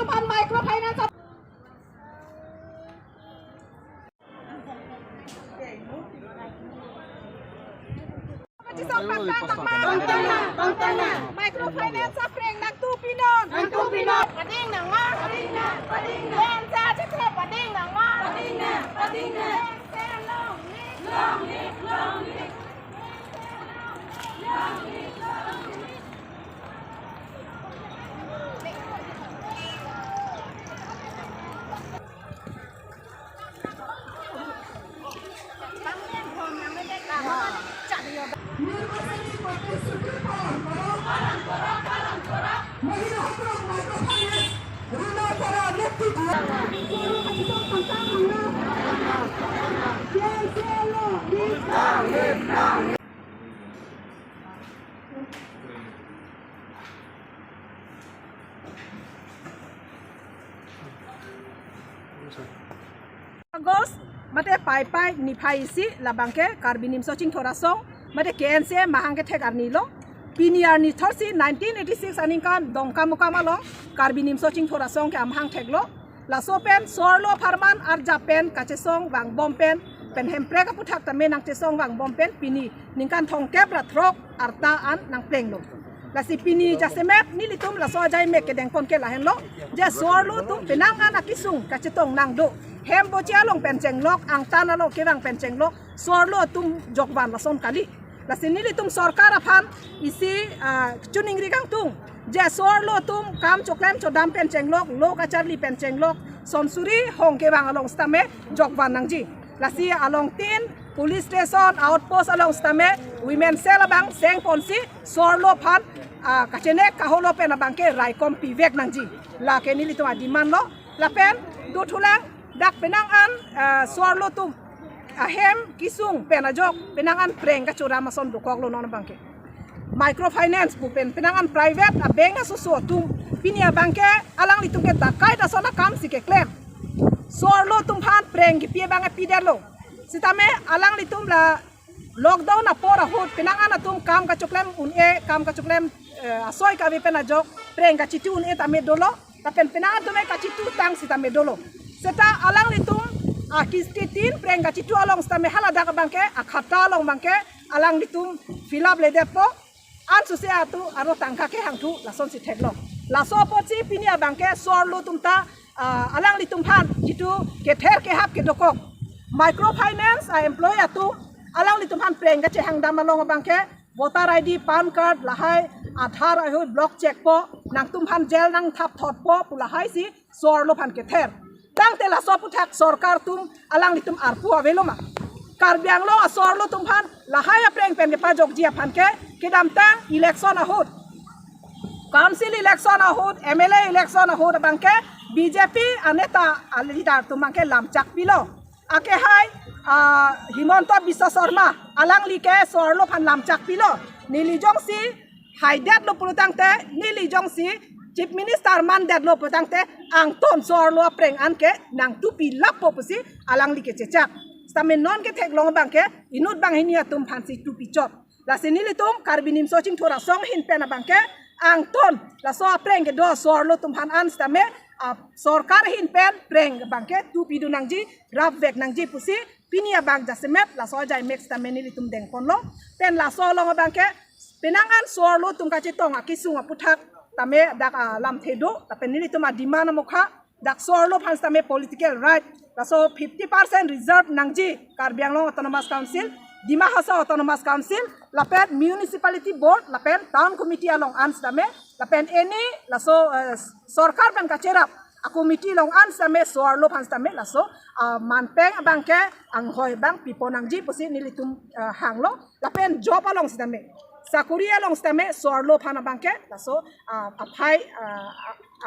tum han microfinance microfinance sa preng nang tupinon nang tupinon pading nang ma pading na pading na sa chete pading nang ma pading na pading na long long long long long. Gos mate pai pai ni phai si labangke karbinim soching thora song mate KNC mahangke thek arni lo piniar ni thorsi 1986 aning kan dongka mukama lo karbinim soching thora song ke amhang thek lo la sopen sorlo farman ar japen kache song wang bompen pen hempre ka puthak ta me nang che song wang bompen pini ningkan thong kep ra throk arta an nang pleng lo la si pini jasemet nilitum la so jai me ke dengpon ke lahen lo je sorlo tum penang an akisung kache tong nang do hem bo chia long pen cheng lok ang tan lo ke wang pen cheng lok sorlo tum jokwan la som kali la si nilitum sarkar aphan isi chuning rigang tung je sorlo tum kam choklem chodam pen cheng lok lok acharli pen cheng lok sonsuri hong ke wang along stame jokwan nangji la si along tin police station outpost along stame women cell abang seng ponsi sorlo phan kachene kaholo pen abang ke raikom pivek nangji la ke nilitum adiman lo la pen duthulang dak penang an sorlo tum ahem kisung penajok penang an preng ka chura mason dukok lo non bangke microfinance bu pen penang an private a bank aso tum pinia bangke alang litum ke takai da sona kam sike claim sorlo tum phan preng ki pie bange pidelo sitame alang litum la lockdown a pora hut penang an atum kam ka choklem un e kam ka choklem asoi ka vi penajok preng ka chitu un e tame dolo ta pen penang an tume ka chitu tang sitame dolo seta alang litum a kisti tin preng ka chitu along stame hala dak bangke a khata along bangke alang litum filap le depo an suse atu aro tangka ke hangthu lason si theklo laso pochi pinia bangke sorlo tumta alang litum phan jitu ke ther ke hap ke dokok microfinance a employee atu alang litum phan preng ka che hangdam along bangke voter ID pan card lahai Aadhaar ahu block check po nang tum phan gel nang thap thot po pulahai si sorlo phan ke ther tang te laso puthak sarkar tum alang litum arpu aveloma karbiang lo asorlo tum phan lahai apreng pen ke pajok jia phan ke kedam tang election ahut council election ahut MLA election ahut bangke BJP aneta leader tum bangke lamchak pilo ake hai Himanta Biswa Sarma alang like sorlo phan lamchak pilo nilijong si haidet lo pulutang te nilijong si Chief Minister man det lo putang te ang ton sorlo preng an ke nang tupi lapo pusi alang like chechak stamen non ke thek long bangke inut bang hinia tum phansi tupi chot la sinili tum karbinim soching thora song hin pena bangke ang ton la so preng ke do sorlo tum phan an stame sarkar hin pen preng bangke tupi du nangji rap vek nangji pusi pinia bang jasemet la so jai mek stame nili tum deng pon lo pen la so long bangke penangan sorlo tum ka chitong akisung aputhak tame dak lam thedo tapen nili tum demand mokha dak sorlo phans tame political right la so 50% reserve nangji Karbi Anglong Autonomous Council Dima Hasao Autonomous Council lapen municipality board lapen town committee along ans tame lapen any la so sarkar pen kacherap a committee long ans tame sorlo phans tame la so manpeng bangke ang hoi bang pipo nangji posi nili tum hanglo lapen job along stame sakuria long stame sorlo phana bangke la so aphai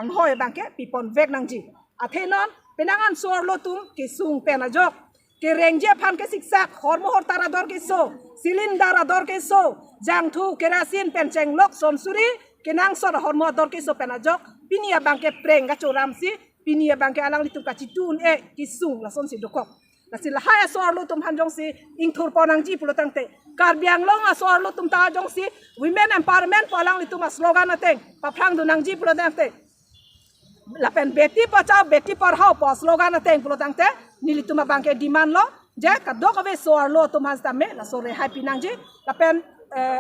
ang hoi bangke pipon vek nangji athenon penangan sorlo tum kisung penajok ke rengje phan ke siksa khormohor tarador ke so cylinder ador ke so jangthu kerasin pencheng lok sonsuri kenang sor hormo ador ke so penajok pinia bangke preng ka choramsi pinia bangke alang litum ka chitun e kisung la son si dokok la si lahaya sorlo tum hanjong si ingthur ponang ji pulotang te Karbi Anglong a sorlo tum ta jong si women empowerment palang litum a slogan ateng paprang du nangji pulotang te Lapen Beti Bachao Beti Padhao po slogan ateng pulo tangte nilituma bangke demand lo je kadok ave soar lo tumhan stame la so rehai pinangji lapen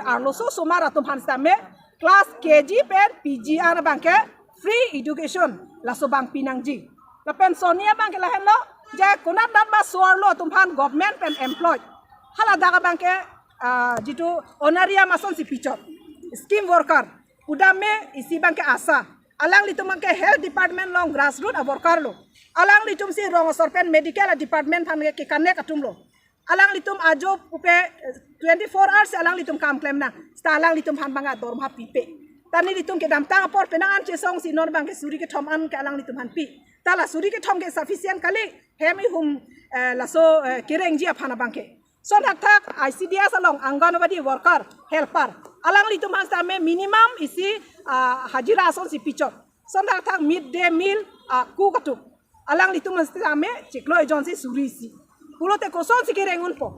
arlo so somara tumhan stame class KG pen PG ar bangke free education la so bang pinangji lapen sonia bangke lahen lo je kunat dat ba soar lo tumhan government pen employed hala daga bangke যিটো অনাৰিয়াম আচন চি পিছত scheme worker উদামে ইচি bangke asa alang litum bangke health department long grassroot a worker lo alang litum si rong sorpen medical department phan ke connect atum lo alang litum ajo upe 24 hours alang litum kam claim na sta alang litum phan banga dorma pipe tani litum ke dam tang por penang an chesong si non bangke suri ke thom an ke alang litum han pi tala suri ke thom ke sufficient kali hemi hum laso kereng ji aphana bangke son thak thak ICDS along anganwadi worker helper alang litum han stame minimum isi hajira ason si pichot son thak thak mid day meal ku katu alang litum han stame chiklo agency suri si pulote koson si kerengun po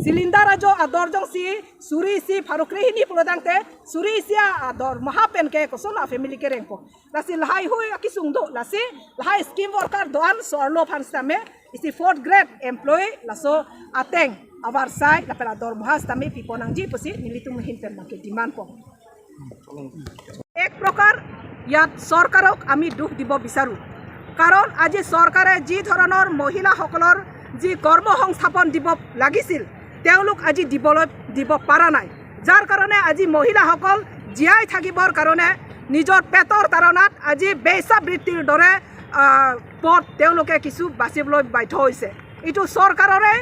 cylinder ajo ador jong si suri si farukri hini pulodangte suri si ador mahapen ke koson a family kereng po lasi lahai hui akisung do lasi lahai scheme worker doan sorlo phan stame isi fourth grade employee laso ateng avar sai lapela dor mahas tame piponang ji posi nilitum hinpen make demand po এক প্ৰকাৰ ইয়াত চৰকাৰক আমি দুখ দিব বিচাৰোঁ কাৰণ আজি চৰকাৰে যি ধৰণৰ মহিলাসকলৰ যি কৰ্মসংস্থাপন দিব লাগিছিল তেওঁলোক আজি দিব পৰা নাই যাৰ কাৰণে আজি মহিলাসকল জীয়াই থাকিবৰ কাৰণে নিজৰ পেটৰ তাৰণাত আজি বেচাবৃত্তিৰ দৰে পথ তেওঁলোকে কিছু বাচিবলৈ বাধ্য হৈছে। এইটো চৰকাৰৰে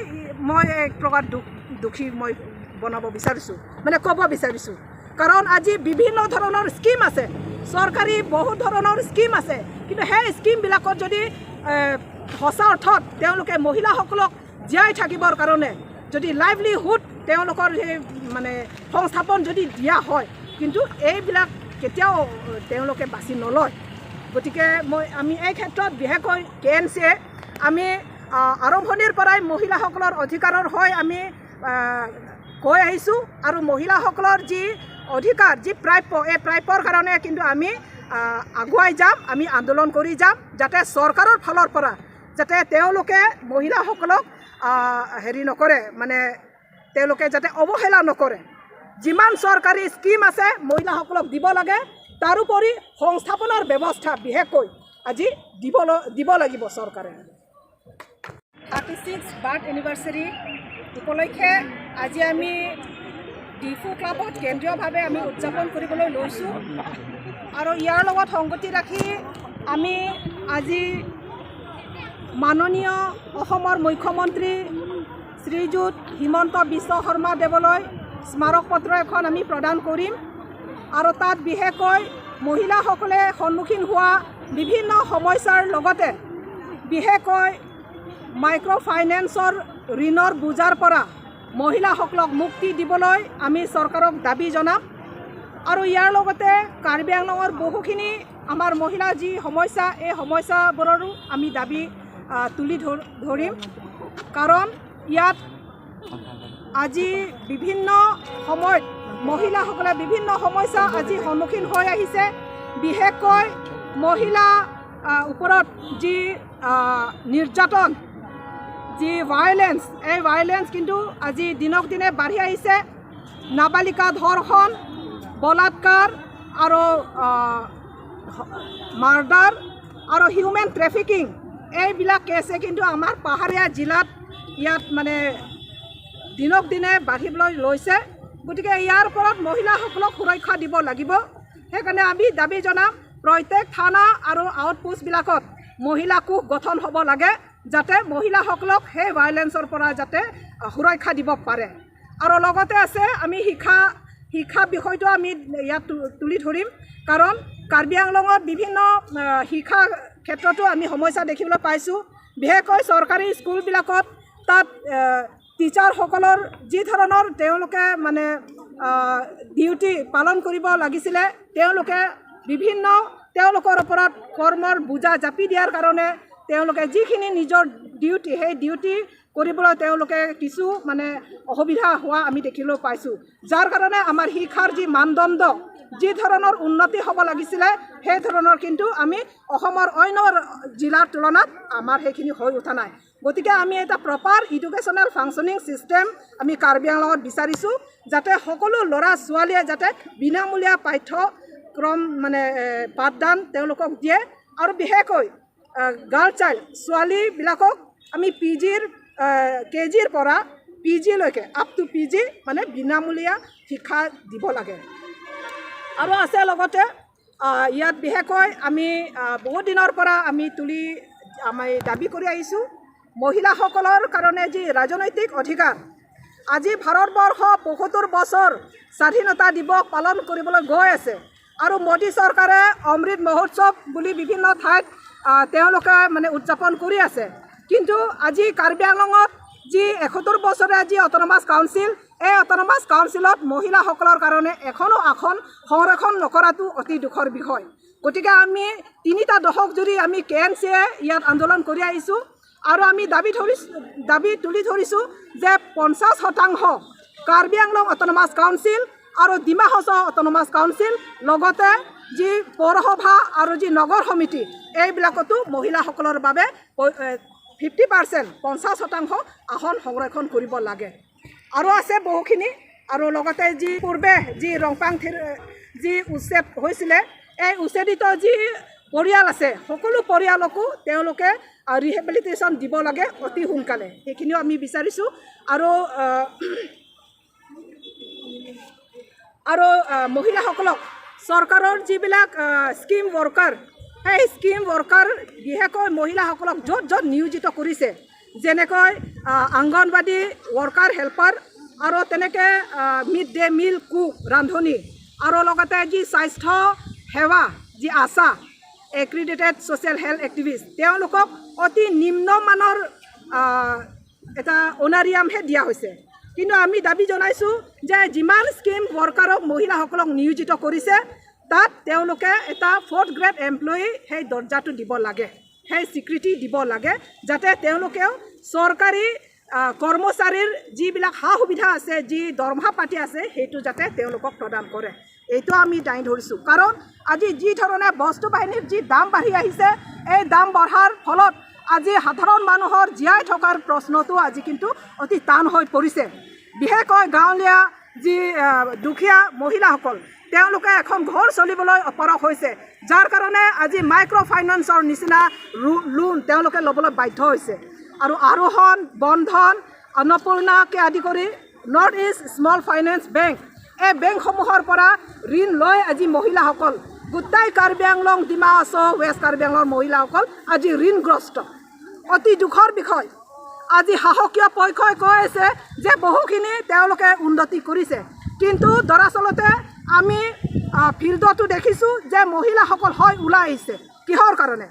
মই এক প্ৰকাৰ দুখী মই বনাব বিচাৰিছোঁ, মানে ক'ব বিচাৰিছোঁ। কাৰণ আজি বিভিন্ন ধৰণৰ স্কীম আছে, চৰকাৰী বহুত ধৰণৰ স্কীম আছে, কিন্তু সেই স্কীমবিলাকত যদি সঁচা অৰ্থত তেওঁলোকে মহিলাসকলক জীয়াই থাকিবৰ কাৰণে যদি লাইভলিহুড তেওঁলোকৰ সেই মানে সংস্থাপন যদি দিয়া হয়, কিন্তু এইবিলাক কেতিয়াও তেওঁলোকে বাছি নলয়। গতিকে আমি এই ক্ষেত্ৰত বিশেষকৈ কে এন চিয়ে আমি আৰম্ভণিৰ পৰাই মহিলাসকলৰ অধিকাৰৰ হৈ আমি কৈ আহিছোঁ আৰু মহিলাসকলৰ যি অধিকাৰ, যি প্ৰাপ্য, এই প্ৰাপ্যৰ কাৰণে কিন্তু আমি আগুৱাই যাম, আমি আন্দোলন কৰি যাম, যাতে চৰকাৰৰ ফালৰ পৰা যাতে তেওঁলোকে মহিলাসকলক হেৰি নকৰে, মানে তেওঁলোকে যাতে অৱহেলা নকৰে। যিমান চৰকাৰী স্কীম আছে মহিলাসকলক দিব লাগে, তাৰোপৰি সংস্থাপনৰ ব্যৱস্থা বিশেষকৈ আজি দিব লাগিব চৰকাৰে। 36 বাৰ্থ এনিভাৰ্চাৰী উপলক্ষে আজি আমি ডিফু ক্লাবত কেন্দ্ৰীয়ভাৱে আমি উদযাপন কৰিবলৈ লৈছোঁ আৰু ইয়াৰ লগত সংগতি ৰাখি আমি আজি মাননীয় অসমৰ মুখ্যমন্ত্ৰী শ্ৰীযুত হিমন্ত বিশ্ব শৰ্মা দেৱলৈ স্মাৰকপত্ৰ এখন আমি প্ৰদান কৰিম আৰু তাত বিশেষকৈ মহিলাসকলে সন্মুখীন হোৱা বিভিন্ন সমস্যাৰ লগতে বিশেষকৈ মাইক্ৰ' ফাইনেন্সৰ ঋণৰ বোজাৰ পৰা মহিলাসকলক মুক্তি দিবলৈ আমি চৰকাৰক দাবী জনাম। আৰু ইয়াৰ লগতে কাৰ্বি আংলঙৰ বহুখিনি আমাৰ মহিলা যি সমস্যা, এই সমস্যাবোৰৰো আমি দাবী তুলি ধৰিম। কাৰণ ইয়াত আজি বিভিন্ন সময়ত মহিলাসকলে বিভিন্ন সমস্যা আজি সন্মুখীন হৈ আহিছে। বিশেষকৈ মহিলা ওপৰত যি নিৰ্যাতন, যি ভায়লেন্স, এই ভায়লেন্স কিন্তু আজি দিনক দিনে বাঢ়ি আহিছে। নাবালিকা ধৰ্ষণ, বলাৎকাৰ আৰু মাৰ্ডাৰ আৰু হিউমেন ট্ৰেফিকিং, এইবিলাক কেছে কিন্তু আমাৰ পাহাৰীয়া জিলাত ইয়াত মানে দিনক দিনে বাঢ়িবলৈ লৈছে। গতিকে ইয়াৰ ওপৰত মহিলাসকলক সুৰক্ষা দিব লাগিব। সেইকাৰণে আমি দাবী জনাম প্ৰত্যেক থানা আৰু আউটপোষ্টবিলাকত মহিলা কোষ গঠন হ'ব লাগে, যাতে মহিলাসকলক সেই ভায়লেন্সৰ পৰা যাতে সুৰক্ষা দিব পাৰে। আৰু লগতে আছে আমি শিক্ষা বিষয়টো আমি ইয়াত তুলি ধৰিম। কাৰণ কাৰ্বি আংলঙত বিভিন্ন শিক্ষা ক্ষেত্ৰতো আমি সমস্যা দেখিবলৈ পাইছোঁ। বিশেষকৈ চৰকাৰী স্কুলবিলাকত তাত টিচাৰসকলৰ যি ধৰণৰ তেওঁলোকে মানে ডিউটি পালন কৰিব লাগিছিলে, তেওঁলোকে বিভিন্ন তেওঁলোকৰ ওপৰত কৰ্মৰ বোজা জাপি দিয়াৰ কাৰণে তেওঁলোকে যিখিনি নিজৰ ডিউটি, সেই ডিউটি কৰিবলৈ তেওঁলোকে কিছু মানে অসুবিধা হোৱা আমি দেখিবলৈ পাইছোঁ। যাৰ কাৰণে আমাৰ শিক্ষাৰ যি মানদণ্ড, যি ধৰণৰ উন্নতি হ'ব লাগিছিলে সেই ধৰণৰ কিন্তু আমি অসমৰ অন্য জিলাৰ তুলনাত আমাৰ সেইখিনি হৈ উঠা নাই। গতিকে আমি এটা প্ৰপাৰ এডুকেশ্যনেল ফাংচনিং ছিষ্টেম আমি কাৰ্বি আংলঙত বিচাৰিছোঁ, যাতে সকলো ল'ৰা ছোৱালীয়ে যাতে বিনামূলীয়া পাঠ্যক্ৰম মানে পাঠদান তেওঁলোকক দিয়ে। আৰু বিশেষকৈ গাৰ্ল চাইল্ড ছোৱালীবিলাকক আমি পি জিৰ কে জিৰ পৰা পি জিলৈকে আপ টু পি জি মানে বিনামূলীয়া শিক্ষা দিব লাগে। আৰু আছে লগতে ইয়াত বিশেষকৈ আমি বহুত দিনৰ পৰা আমি তুলি আমি দাবী কৰি আহিছোঁ মহিলাসকলৰ কাৰণে যি ৰাজনৈতিক অধিকাৰ। আজি ভাৰতবৰ্ষ 75 বছৰ স্বাধীনতা দিৱস পালন কৰিবলৈ গৈ আছে আৰু মোদী চৰকাৰে অমৃত মহোৎসৱ বুলি বিভিন্ন ঠাইত তেওঁলোকে মানে উদযাপন কৰি আছে। কিন্তু আজি কাৰ্বি আংলঙত যি 71 বছৰীয়া যি অট'নমাছ কাউন্সিল, এই অট'নমাছ কাউন্সিলত মহিলাসকলৰ কাৰণে এখনো আসন সংৰক্ষণ নকৰাটো অতি দুখৰ বিষয়। গতিকে আমি 3টা দশক জুৰি আমি কেএনচিয়ে ইয়াত আন্দোলন কৰি আহিছোঁ আৰু আমি দাবী তুলি ধৰিছোঁ যে 50% কাৰ্বি আংলং অট'নমাছ কাউন্সিল আৰু ডিমা হাছাও অট'নমাছ কাউন্সিল, লগতে যি পৌৰসভা আৰু যি নগৰ সমিতি, এইবিলাকতো মহিলাসকলৰ বাবে 50% 50% আসন সংৰক্ষণ কৰিব লাগে। আৰু আছে বহুখিনি। আৰু লগতে যি পূৰ্বে যি ৰংপাং যি উচ্ছেদ হৈছিলে, এই উচ্ছেদিত যি পৰিয়াল আছে সকলো পৰিয়ালকো তেওঁলোকে ৰিহেবিলিটেশ্যন দিব লাগে অতি সোনকালে, সেইখিনিও আমি বিচাৰিছোঁ। আৰু আৰু মহিলাসকলক চৰকাৰৰ যিবিলাক স্কীম ৱৰ্কাৰ, সেই স্কীম ৱৰ্কাৰ বিশেষকৈ মহিলাসকলক য'ত য'ত নিয়োজিত কৰিছে, যেনেকৈ অংগনবাদী ৱৰ্কাৰ হেল্পাৰ আৰু তেনেকৈ মিড ডে মিল কুক ৰান্ধনী, আৰু লগতে যি স্বাস্থ্য সেৱা যি আশা এক্ৰিডিটেড ছ'চিয়েল হেল্থ এক্টিভিষ্ট, তেওঁলোকক অতি নিম্নমানৰ এটা অনাৰিয়ামহে দিয়া হৈছে। কিন্তু আমি দাবী জনাইছোঁ যে যিমান স্কীম ৱৰ্কাৰক মহিলাসকলক নিয়োজিত কৰিছে তাত তেওঁলোকে এটা ফ'ৰ্থ গ্ৰেড এমপ্লয়ী সেই দৰ্জাটো দিব লাগে, সেই স্বীকৃতি দিব লাগে, যাতে তেওঁলোকেও চৰকাৰী কৰ্মচাৰীৰ যিবিলাক সা সুবিধা আছে, যি দৰমহা পাতি আছে, সেইটো যাতে তেওঁলোকক প্ৰদান কৰে। এইটো আমি দাঙি ধৰিছোঁ। কাৰণ আজি যি ধৰণে বস্তু বাহিনীৰ যি দাম বাঢ়ি আহিছে, এই দাম বঢ়াৰ ফলত আজি সাধাৰণ মানুহৰ জীয়াই থকাৰ প্ৰশ্নটো আজি কিন্তু অতি টান হৈ পৰিছে। বিশেষকৈ গাঁৱলীয়া যি দুখীয়া মহিলাসকল, তেওঁলোকে এখন ঘৰ চলিবলৈ অপাৰগ হৈছে, যাৰ কাৰণে আজি মাইক্ৰ' ফাইনেন্সৰ নিচিনা লোন তেওঁলোকে ল'বলৈ বাধ্য হৈছে। আৰু আৰোহণ, বন্ধন, অন্নপূৰ্ণাকে আদি কৰি North East Small Finance Bank, এই বেংকসমূহৰ পৰা ঋণ লৈ আজি মহিলাসকল গোটেই কাৰ্বি আংলং, ডিমা হাছাও, ৱেষ্ট কাৰ্বি আংলঙৰ মহিলাসকল আজি ঋণগ্ৰস্ত। অতি দুখৰ বিষয়। আজি শাসকীয় পক্ষই কৈ আছে যে বহুখিনি তেওঁলোকে উন্নতি কৰিছে, কিন্তু দৰাচলতে আমি ফিল্ডতো দেখিছোঁ যে মহিলাসকল হয় ওলাই আহিছে কিহৰ কাৰণে?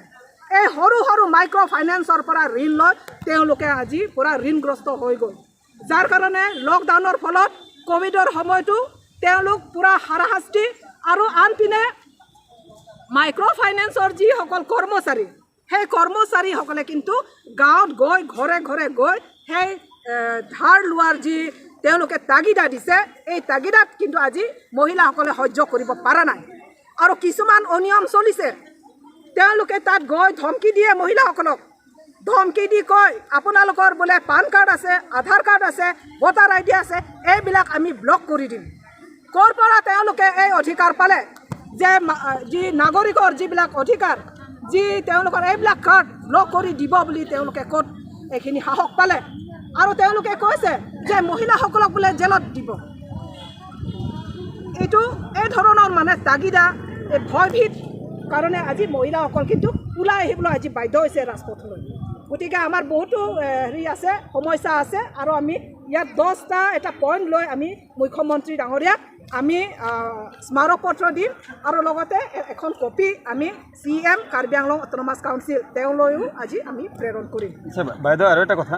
এই সৰু সৰু মাইক্ৰ' ফাইনেন্সৰ পৰা ঋণ লৈ তেওঁলোকে আজি পূৰা ঋণগ্ৰস্ত হৈ গ'ল, যাৰ কাৰণে লকডাউনৰ ফলত ক'ভিডৰ সময়তো তেওঁলোক পূৰা হাৰাশাস্তি। আৰু আনপিনে মাইক্ৰ' ফাইনেন্সৰ যিসকল কৰ্মচাৰী, সেই কৰ্মচাৰীসকলে কিন্তু গাঁৱত গৈ ঘৰে ঘৰে গৈ সেই ধাৰ লোৱাৰ যি তেওঁলোকে তাগিদা দিছে, এই তাগিদাত কিন্তু আজি মহিলাসকলে সহ্য কৰিব পৰা নাই। আৰু কিছুমান অনিয়ম চলিছে, তেওঁলোকে তাত গৈ ধমকি দিয়ে মহিলাসকলক, ধমকি দি কয় আপোনালোকৰ বোলে পান কাৰ্ড আছে, আধাৰ কাৰ্ড আছে, ভোটাৰ আই ডি আছে, এইবিলাক আমি ব্লক কৰি দিম। ক'ৰ পৰা তেওঁলোকে এই অধিকাৰ পালে যে যি নাগৰিকৰ যিবিলাক অধিকাৰ, যি তেওঁলোকৰ এইবিলাক কাৰ্ড ব্লক কৰি দিব বুলি তেওঁলোকে ক'ত এইখিনি সাহস পালে? আৰু তেওঁলোকে কৈছে যে মহিলাসকলক বোলে জেলত দিব। এইটো এই ধৰণৰ মানে তাগিদা, এই ভয়ভীত কাৰণে আজি মহিলাসকল কিন্তু ওলাই আহিবলৈ আজি বাধ্য হৈছে ৰাজপথলৈ। গতিকে আমাৰ বহুতো হেৰি আছে, সমস্যা আছে। আৰু আমি ইয়াত 10টা এটা পইণ্ট লৈ আমি মুখ্যমন্ত্ৰী ডাঙৰীয়াক আমি স্মাৰক পত্ৰ দিম আৰু লগতে এখন কপি আমি CM Karbi Anglong autonomous council তেওঁলৈও আজি আমি প্ৰেৰণ কৰিম। আচ্ছা বাইদেউ, আৰু এটা কথা।